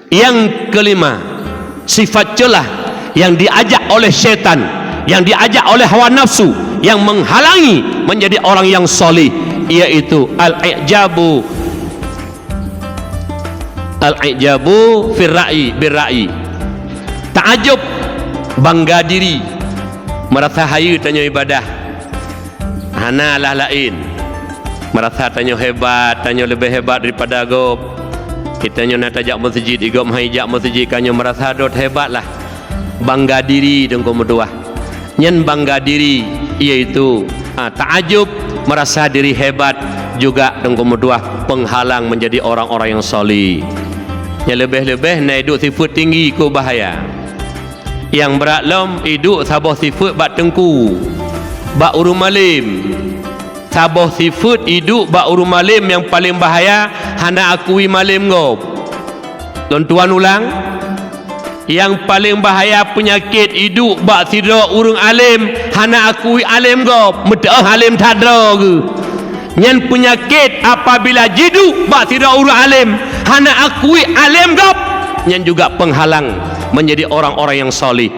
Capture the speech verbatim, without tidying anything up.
Yang kelima, sifat celah yang diajak oleh syaitan, yang diajak oleh hawa nafsu, yang menghalangi menjadi orang yang salih, yaitu al-i'jabu, al-i'jabu fir ra'yi, bir ra'yi. Ta'ajub, bangga diri, merasa hayeue tanyoe ibadah. Hana lah laén. Merasa tanyoe hebat, tanyoe leubeh hebat daripada gob. Geutanyoe na tajak meuseujid, gob han ijak meuseujid, ka nyoe merasa dot hebat lah. Bangga diri teungku meutuah. Nyan bangga diri, yaitu, ah, ta'ajub, merasa diri hebat, juga teungku meutuah penghalang menjadi orang-orang yang salih. Nyang leubeh-leubeh na iduek sifeuet tinggi keu bahaya. Nyang brat lom iduek saboh sifeuet bak teungku, bak ureuëng malem. Saboh sifeuet iduek bak ureuëng malem nyang paleng bahaya, hana akui malem gob. Lôn tuan ulang, nyang paleng bahaya peunyakét iduek bak sidroe ureuëng alem, hana akui alem gob, meuteuoh alem that droe geuh. Nyan peunyakét apabila jiduek bak sidroe ureuëng alem, hana akui alem gob, nyan juga penghalang menjadi orang-orang yang salih.